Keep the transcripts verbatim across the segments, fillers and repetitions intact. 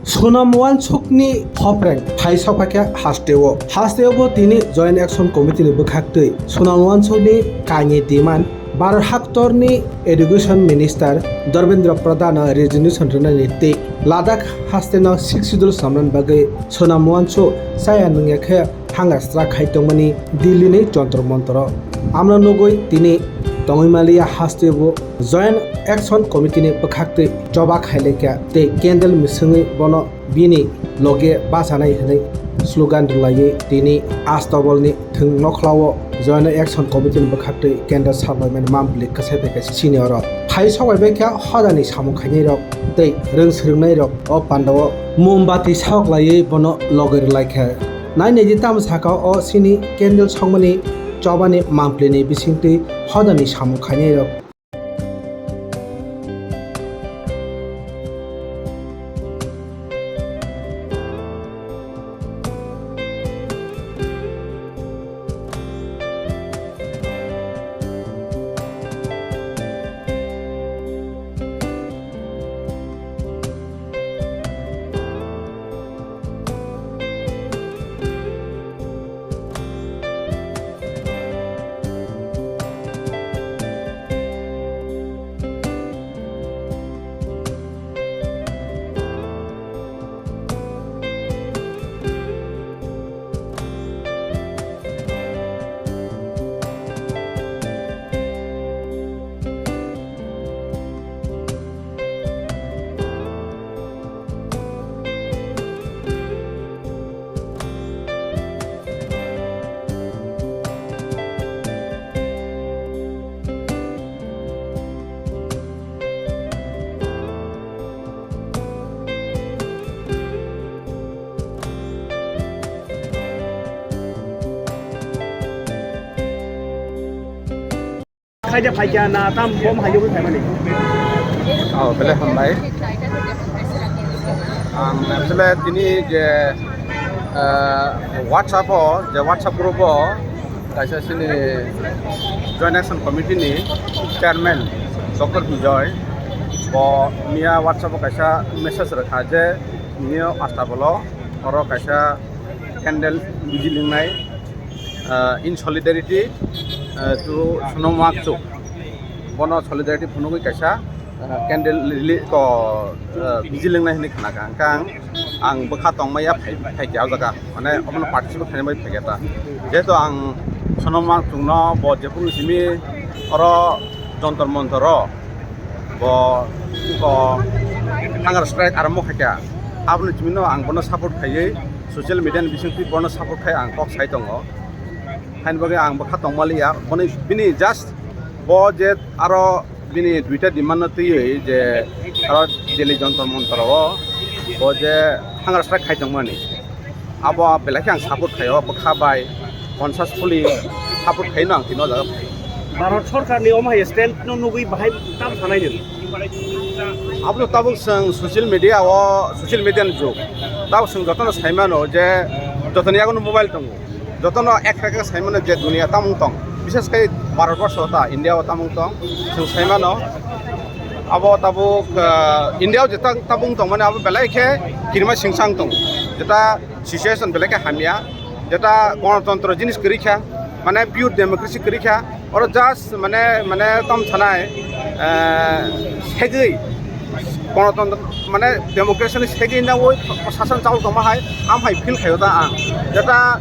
Sonam Wansukni hopreng phai sokphaikha hasteo. Hasteo bo tini Joint Action Committee ni bwkhaktwi Sonam Wansukni kainwi demand Bharat haktorni Education Minister Dharmendra Pradhan resignation rwnani tei Ladakh hasteno Sixth Schedule samnani bagwi Sonam Wansuk chaya nungya khe hanga sra khai tongmani Delhi ni Jantar Mantar o. Amno nugwi tini tongwi maliya hasteo bo Joint Action Committee ni bwkhaktwi choba khailaikha tei candle misingwi bono bini loge bachanai hwnwi slogan rwlaiwi tini Astabalni thwng nokhlao Joint Action Committee ni bwkhaktwi candle saklaimani mampli kwsai phaikha chini oro. Phai sokbai baikha hodani samung khainairok tei rwng swrwngnairok o pandao mombati saoklaiwi bono loge rwlaikha. Nai naidi tamo saka o chini candle sokmani chobani mamplini bisingtwi hodani samung khainairok. Khaide phaikya na tam bom hayo wi phaimani. Oh, bele hambai. Ang actually tini je, ah, WhatsApp o, je WhatsApp group o kaisa chini Joint Action Committee ni chairman Doctor Bijoy bo miya WhatsApp o kaisa message rwkha je miya Astabalo oro kaisa candle biji lingnai, ah, in solidarity, ah, to Sonam Wangchuk. Bono solidarity phunugwi kaisa, ah, candle release ko, ah, biji lingnai hinwi khnakha. Hwnkhe ang, ang bwkha tongmaya phai, phaikha o jaga. Mane obono participate khainai bai phaikha ta. Jehetu ang Sonam Wangchukno bo jephuru simi oro Jantar Mantar o bo, bo hunger strike arombo khaikha. Aboni simi no ang bono support khaiwi social media ni bisingtwi bono support khai ang kok sai tongo. Haini bagwi ang bwkha tongmaliya. Boni, bini just bo je aro bini duita demand no twiwi je aro Delhi Jantar Mantar o bo je hunger strike khai tongmani. Abo belai khe ang support khaio, bwkha bai ponchas kuli support khaino ang tino jaga phai. Bharat sorkar ni omo hai stand no nugwi bahai tam sanai ni. Abo tabuk chwng social media o, social media ni jug. Tabuk chwng jotono saimano je jotoni yago no mobile tongo. Jotono ek ek saimano je dunia tamung tong. Bishes khe Bharat borsho ta, India o tamung tong. Chwng saimano. Abo tabuk, ah, India o jeta tamung tong mane abo belai khe kirima singsang tong. Jeta situation belai khe hamya, jeta gonotontro jinis kwrwi kha, mane pure democracy kwrwi kha, oro just mane, mane tom sanai, eh, segwi gonotontro mane democracy ni segwi na oi sasan chal tongma hai, am hai feel khayo ta ang, jeta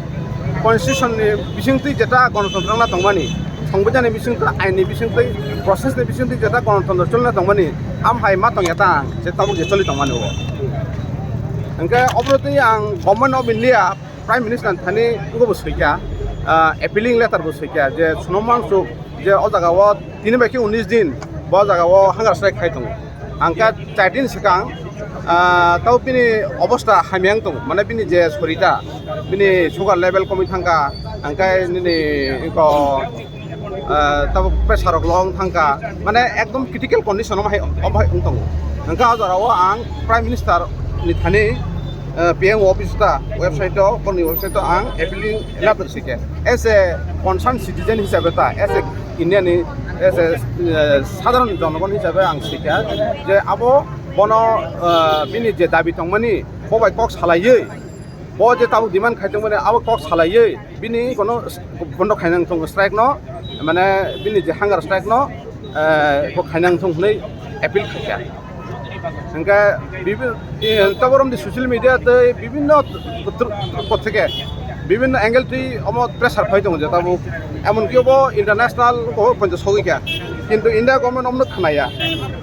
constitution ni bisingtwi jeta gonotontro na tongmani, songbidan ni bisingtwi, ain ni bisingtwi, process ni bisingtwi jeta gonotontro choli na tongmani, am hai ma tongya ta ang, je tabuk je choli tongmani o. Hwnkhe obo twi ang Government of India Prime Minister ni thani wngbo bo soikha, ah, appealing letter bo soikha je Sonam Wangchuk je o jaga o tini bai khe unis din bo jaga o hunger strike khai tongo. Ang kha char din swkang, ah, tabo bini obostha hamya wng tongo, mane bini je sorita, bini sugar level komwi thangkha, ang khe nini iko, ah, tabo pressure rok low wng thangkha, mane ekdom critical condition omo hai, omo hai wng tongo. Hwnkhe o jora o ang Prime Minister ni thani, ah, P M office ta website o, boni website o ang appealing letter sikhe. As a concerned citizen hisabe ta, as a India ni, as a, ah, sadharon jonogon hisabe ang sikha je abo Bono, ah, bini je dabi tongmani, bo bai kok salaiwi, bo je tabuk demand khai tongmani, abo kok salaiwi, bini kono bondo khainang thung strike no, mane bini je hunger strike no, eh, bo khainang thung hwnwi appeal khaikha. Hingkhe bibi-, eh, taborom di social media tei bibinno tr-, tr-, theke bibinno angle twi omo pressure phai tongo je tabuk, emonki obo international o poito sogwi kha, kintu India government omno khnaya.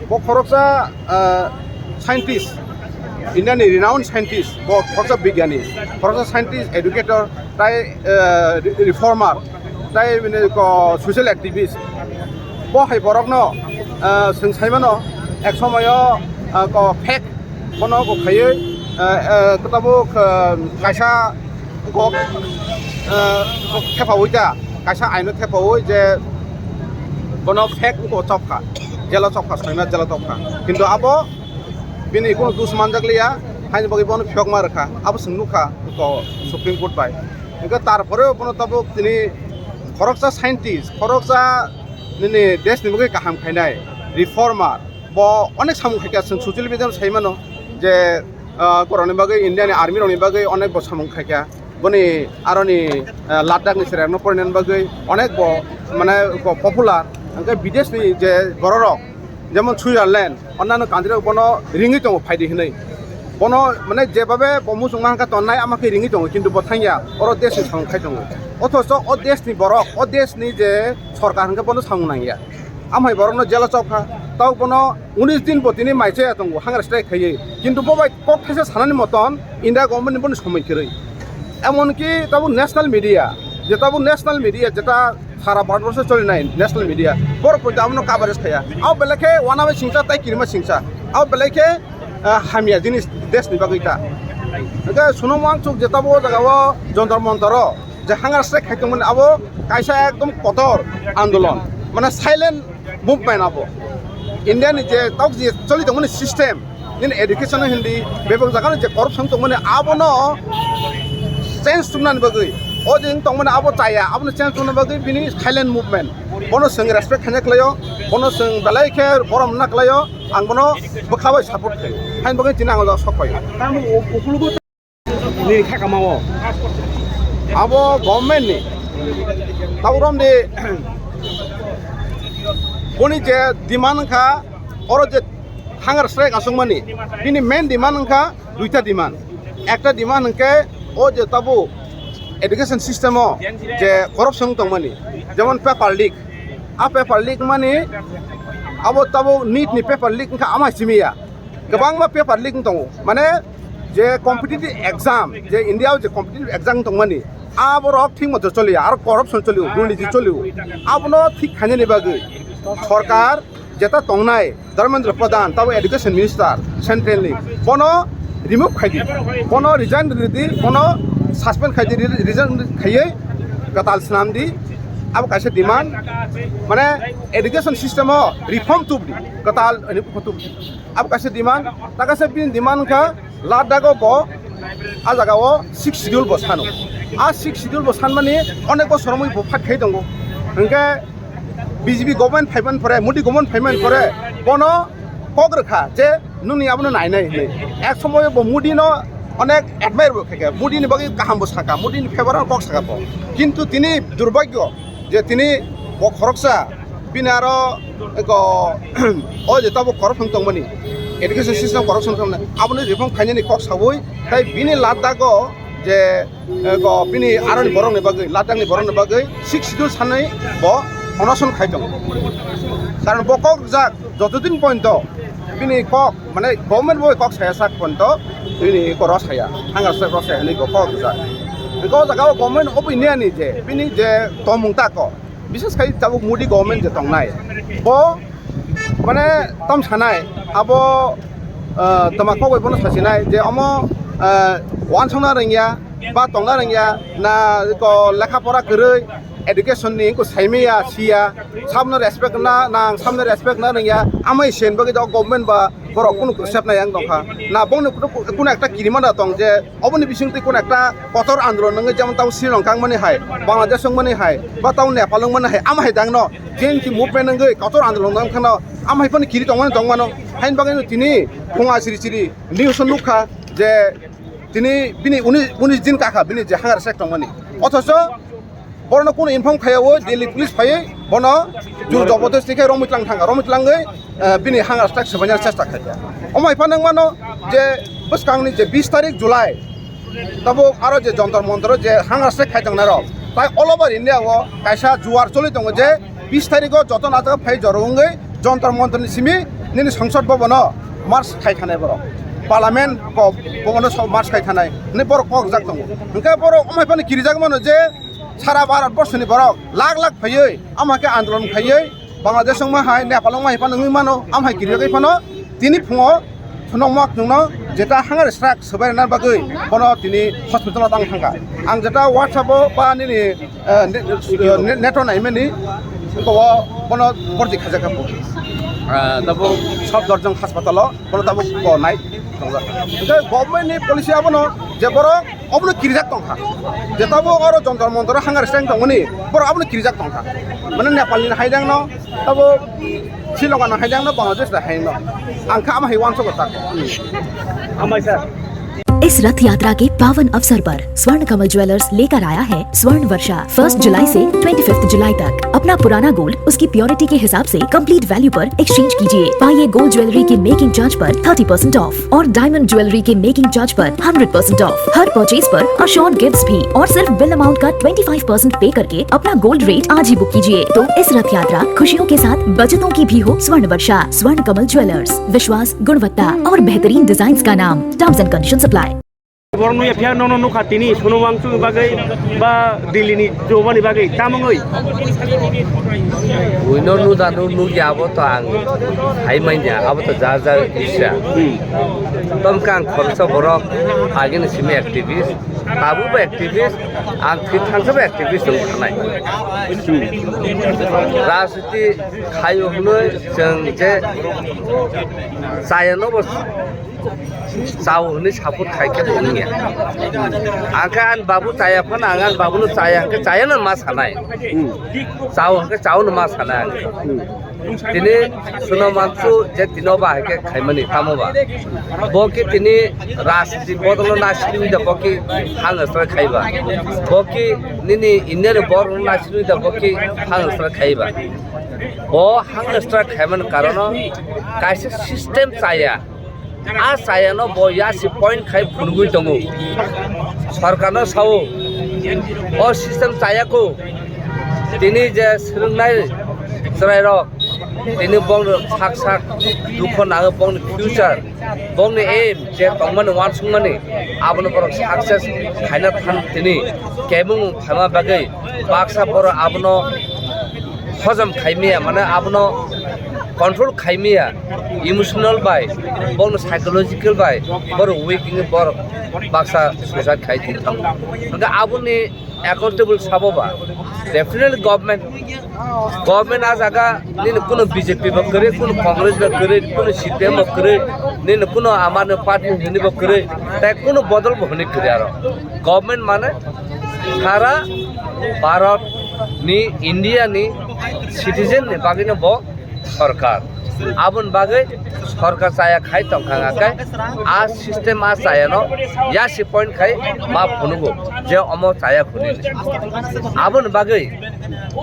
Bo khoroksa, ah, scientist, India ni renowned scientist, bo khoroksa bigyani, khoroksa scientist, educator, tai, eh, re-, reformer, tai bini ko social activist. Bo hai borokno, eh, chwng saimano, ek somoyo, eh, ko fake bono ko khaiwi, eh, eh, tabuk, eh, kaisa ko, eh, ko thepaui ta, kaisa aino thepaui je bono fake ko chopkha, jelo chopkha, soima jelo chopkha. Kintu abo bini kono dus manjak liya, haini bagwi bono phiyokma rwkha, abo chwng nukha ko Supreme Court bai. Hingkhe tarpore bono tabuk tini khoroksa scientist, khoroksa nini desh ni bagwi kaham khainai reformer, bo onek samung khaikha, chwng social media saimano je, ah, borokni bagwi, India ni army rokni bagwi onek bo samung khaikha. Boni aroni, ah, Ladakh ni chwrairokno porinani bagwi onek bo, mane, bo popular. Hingkhe bidesh ni je bororok, jemon Switzerland, onnano country rok bono ringwi tongo phaidi hinwi. Bono, mane, jebabe bo muchungma hwnka tonnai, ama khe ringwi tongo, kintu bo thangya, oro desh ni samung khai tongo. Othocho o desh ni borok, o desh ni je sorkar hwnka bono samung nangya. Amhai borokno jela chopkha, tau bono unis din bo tini mai chaya tongo, hunger strike khaiwi. Kintu bo bai kok thaisa sanani moton India government ni bono somoi kwrwi. Emonki tabo national media, je tabo national media jeta sara Bharatborso cholinai national media, borok poito abono coverage khaya. Abo belai khe uanabai singcha tai kirima singcha. Abo belai khe, ah, hamya jinis desh ni bagwi ta. Hingkhe suno wansuk je tabo o jaga o Jantar Mantar o je hunger strike khai tongmani, abo kaisa ekdom kotor andolon, mane silent movement abo. India ni je tok je choli tongmani system, nini education o hindi, bebak jaga ni je corruption tongmani, abono change tubunani bagwi, o je wng tongmani abo chaya, abono change tubuna bagwi bini silent movement. Bono chwng respect khaina khlaio, bono chwng belai khe borom na khlaio, ang bono bwkha bai support khlaio. Haini bagwi tini ang o jaga sok paio. Ni kha kama o. Abo government ni. Taurom di boni je demand wngkha, oro je hunger strike aswkmani, bini main demand wngkha duita demand. Ekta demand hwnkhe o je tabo education system o je corruption tongmani, jemon paper leak. A paper leak mani abo tabo NEET ni paper leak wngkha ama simiya. Kwbangma paper leak wng tongo. Mane je competitive exam, je India o je competitive exam wng tongmani, aborok thik moto choliya, aro corruption cholio, durniti cholio. Abono thik khainani bagwi sorkar jeta tongnai Dharmendra Pradhan, tabo education minister central ni, bono remove khaidi, bono resign ridi, bono suspend khaidi, re-, resign khaiwi kwtal swnamdi. Abo kaisa demand, mane education system o reform tubdi, kwtal reform tubdi. Abo kaisa demand, ta kaisa bini demand wngkha Ladakh o bo, a jaga o sixth schedule bo sano. A sixth schedule bo sanmani onek bosor romwi bo fight khai tongo. Hwnkhe B J P government phaiman pore, Modi government phaiman pore, bono kok rwkha je nungni abono nainai hinwi. Ek somoyo bo Modi no onek admire bo khaikha, Modi ni bagwi kaham bo sakha, Modi ni favor o kok sakha bo. Kintu tini durbhagyo je tini bo khoroksa, bini aro eko o je tabo corruption tongmani, education system corruption tongmani, aboni reform khainani kok sawi, tai bini Ladakh o je, eko bini aroni borokni bagwi, Ladakh ni borokni bagwi sixth schedule sanwi bo onoson khai tongo. Karon bo kok jak jotodin pointo bini kok, mane, government bo kok saya sak pointo bini kok rw saya, hunger strike rw saya hinwi bo kok jak. Eko o jaga o government of India ni je bini je tongmung tako, bises khai tabuk Modi government je tongnai, bo, mane, tam sanai, abo, ah, tama kok bai bono sasinai je omo, ah, wansongna rwngya ba tongna rwngya, na ko lekha pora kwrwi, education ni ko saimaya siya, samno respect na nang, samno respect na rwngya, amai sen bagwi do government ba Borok kunu sepnai ang tongkha. Na bongni kuno, kuno ekta kirima da tong je oboni bising twi kuno ekta kotor andolon nangwi jemon tamo Sri Lanka wngmani hai, Bangladesh wngmani hai, ba tamo Nepal wngmani hai, ama hai dangno Gen Z movement wngwi kotor andolon nang khano ama hai phano kiri tongmani tongmano. Hain bagwi no tini phunga siri siri news o nukha je tini bini unis, unis din kakha bini je hunger strike tongmani. Othocho borokno kunu inform khaiyaui Delhi police phaiwi bono jur jobodosti khe romwi tlang thangkha, romwi tlangwi, eh, bini hunger strike swbaina chesta khaikha. Omo hai phano wngmano je bwskangni je bis tarik July, tabuk aro je Jantar Mantar o je hunger strike khai tongnai rok, tai all over India o kaisa juar choli tongo je bis tarik o joto najaga phai joro wngwi Jantar Mantar ni simi nini Sangsad Bhavan o march khai thanai borok, Parliament ko Bhavan o march khai thanai hinwi borok kok jak tongo. Hwnkhe borok omo hai phano kirijak mano je sara Bharat borsoni borok lakh lakh phaiwi ama khe andolon khaiwi Bangladesh wngma hai, Nepal wngma hai phano wngwi mano, am hai kirijagwi phano tini phungo phunukma khwlwngno jeta hunger strike swbai rwna bagwi bono tini hospital o tang thangkha. Ang jeta WhatsApp o ba nini, eh, ne-, eh, ne-, net o naimani bo bono borti khajakha bo. Ah, tabuk Safdarjung hospital o bono tabuk bo nai tongjak. Hwnkhe government ni policy abono je borok obono kirijak tongkha. Je tabuk oro Jantar Mantar o hunger strike tongmani, borok abono kirijak tongkha. Mane Nepal ni haidang no, tabuk Sri Lanka ni haidang no, Bangladesh ni haidang no. Ang kha ama hai uansukgo tak. Amai sir. इस रथ यात्रा के पावन अवसर पर स्वर्ण कमल ज्वेलर्स लेकर आया है स्वर्ण वर्षा। फर्स्ट जुलाई से ट्वेंटी फिफ्थ जुलाई तक अपना पुराना गोल्ड उसकी प्योरिटी के हिसाब से कंप्लीट वैल्यू पर एक्सचेंज कीजिए। पाइए गोल्ड ज्वेलरी की मेकिंग चार्ज पर थर्टी परसेंट ऑफ और डायमंड ज्वेलरी के मेकिंग चार्ज पर हंड्रेड परसेंट ऑफ। हर परचेज पर अश्योर्ड गिफ्ट्स भी और सिर्फ बिल अमाउंट का ट्वेंटी फ़ाइव परसेंट पे करके अपना गोल्ड रेट आज ही बुक कीजिए। तो इस रथ यात्रा खुशियों के साथ बचतों की भी हो। स्वर्ण वर्षा, स्वर्ण कमल ज्वेलर्स, विश्वास, गुणवत्ता और बेहतरीन डिजाइंस का नाम। Terms and condition apply. Borok nukya phiya nono nukha tini Sonam Wangchuk ni bagwi ba Delhi ni chobani bagwi tamungwi. Uino nuda nu nukya abo to ang hai manya, abo to jar jar isra. Hmm. Tom kang khoroksa borok agini simi activist, tabuk bo activist, ang thwi thangsa bo activist wng thanai. Hmm. Rajniti khaio hwnwi chwng je chaya no bo chao hwnwi support khai khe bo wngya. Ang khe ani babu chaya phano ang ani babuno chaya hwnkhe chayano ma sanai. Hmm. Chao hwnkhe chaono ma sanai ang. Hmm. Tini Sonam Wangchuk je tino ba hai khe khaimani tamo ba. Bo khe tini rajniti bodolno naisingwi da bo khe hunger strike khaiba. Bo khe nini India ni borokno naisingwi da bo khe hunger strike khaiba. Bo hunger strike khaimani karono kaisa system chaya. A chayano bo yasi point khai phunugwi tongo. Sorkarno sao, o system chayakho. Tini je swrwngnai chwrairok, tini bongno sak sak dukho nango, bongni future, bongni aim je tongmani, uansukmani, abono borok success khaina thang tini kebengmung phaima bagwi baksa borok abono hojom khaimaya, mane abono control khaimaya, emotional bai, bono psychological bai, borok weak wngwi borok baksa suicide khai tong. Hwnkhe aboni accountable sabo ba, definitely government, government a jaga nini kuno B J P bo kwrwi, kuno Congress bo kwrwi, kuno C P M bo kwrwi, nini kuno amani party hwnwi bo kwrwi, tai kuno bodol bo hwnwi kwrwi aro. Government mane sara Bharat ni, India ni citizen ni bagwi no bo sorkar. Aboni bagwi sorkar chaya khai tongkha hwnkhe a system a chaya no yasi point khai ma phunugo je omo chaya khuni. Aboni bagwi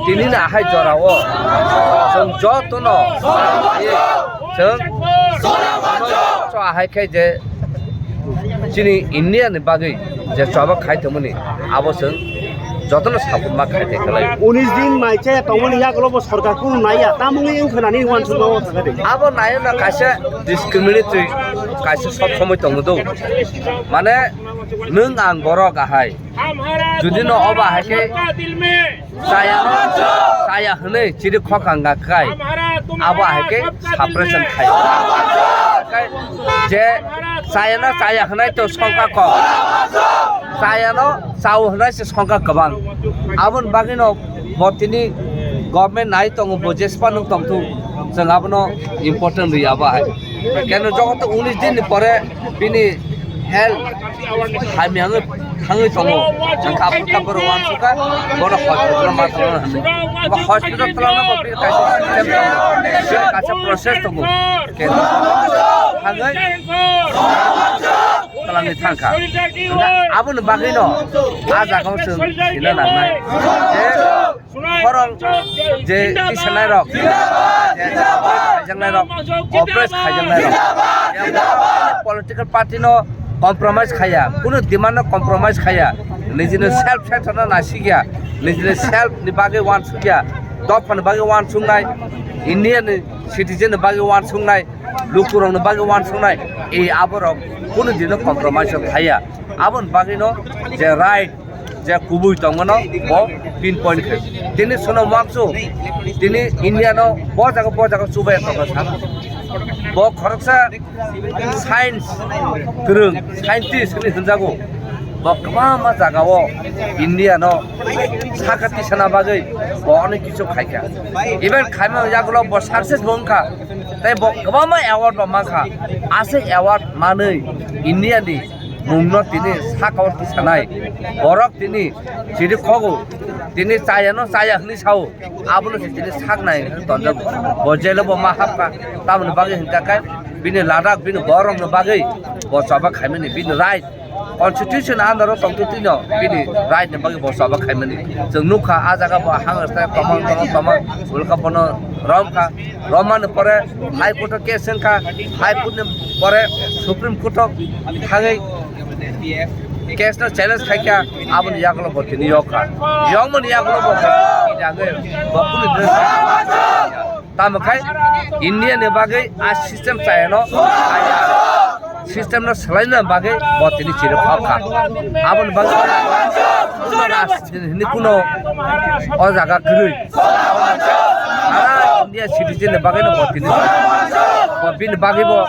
tini na hai jora o chwng joto no chwng so ahai khai je chini India ni bagwi je choba khai tongmani abo chwng jotono support ma khai tongkha lai. Unis din mai chaya tongmani yagulo bo sorkar kunu naiya, tamungni wngkha nani uansukma o thangkha de. Abo naina kaisa discriminatory kaisa sob somoi tongo do. Mane nwng ang borok ahai. Jodi no oba hai khe chaya, chaya hwnwi chiri khokang ga kai, abo hai khe suppression khai. Je chaya na chaya hwnai to songkha kok, chaya no chao hwnai se songkha kwbang. Aboni bagwi no bo tini government nai tongo, bo jespa nwng tongthung, chwng abono important rwi abo hai. Keno joto unis din ni pore bini health hamya wngwi thangwi tongo. Hwnkhe aboni kha borok uansukha, bono hospital ma thangna hwnwi. Bo hospital twlangna bo bini kaisa system tongo, bini kaisa process tongo. Keno thangwi twlangwi thangkha. Aboni bagwino a jaga o chwng sina nangnai je khorang je tisanai rok, je khaijaknai rok, oppress khaijaknai rok, political party no compromise khaya, kunu demand no compromise khaya, nijini self center no nasikya, nijini self ni bagwi uansukya, dopha ni bagwi uansuknai, India ni citizen ni bagwi uansuknai, lukurok ni bagwi uansuknai, e aborok kunu dino compromise o khaya. Aboni bagwino je right, je kubui tongmano bo pinpoint khe. Tini sono waksu, tini India no bo jaga bo jaga chubai tongo sa. Bo khoroksa science kwrwng, scientist hinwi hwnjago. Bo kwbangma jaga o India no saka tisana bagwi bo onek kichu khaikha. Even khaima yagulo bo success bo wngkha. Tei bo kwbangma award bo mankha. Aswk award manwi India ni mungno tini saka o tisanai. Borok tini chiri khogo. Tini chaya no chaya hwnwi sao. Abono se tini saknai hwnwi tonjak. Bo jelo bo ma hapkha. Tamoni bagwi hwnkha khe bini Ladakh, bini borokno bagwi bo choba khaimani, bini right. Constitution under o tongtwi twino bini right ni bagwi bo choba khaimani. Chwng nukha, ah jaga bo hang rwsai tomang, tomang, tomang, ulka bono romkha. Romani pore High Court o case wngkha, High Court ni pore Supreme Court o thangwi case no challenge khaikha, aboni yagulo bo tini yokha. Yokmani yagulo bo tini yagwi bo kunu dress Tamo khai India ni bagwi a system chayano, system no swlaina bagwi bo tini chiri khokha. Aboni bagwi rajniti hwnwi kuno o jaga kwrwi. Sara India citizen ni bagwi no bo tini bo bini bagwi bo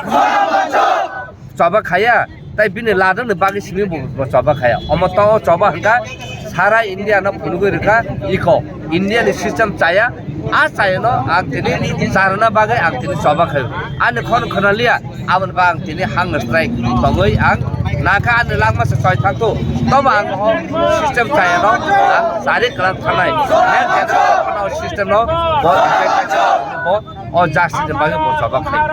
choba khaya, tei bini ladang ni bagwi simi bo, bo choba khaya. Omo to choba hwnkha sara India no phunugwi rwkha iko India ni system chaya, a chaya no ang tini charwna bagwi ang tini choba khayo. Ani khon khona liya, aboni ba ang tini hunger strike tongwi ang nakha ani langma se choi thangto. Tobo ang o system chaya no ang chari kwlang thanai. Nek jena o system no bo, bo o justice ni bagwi bo choba khayo.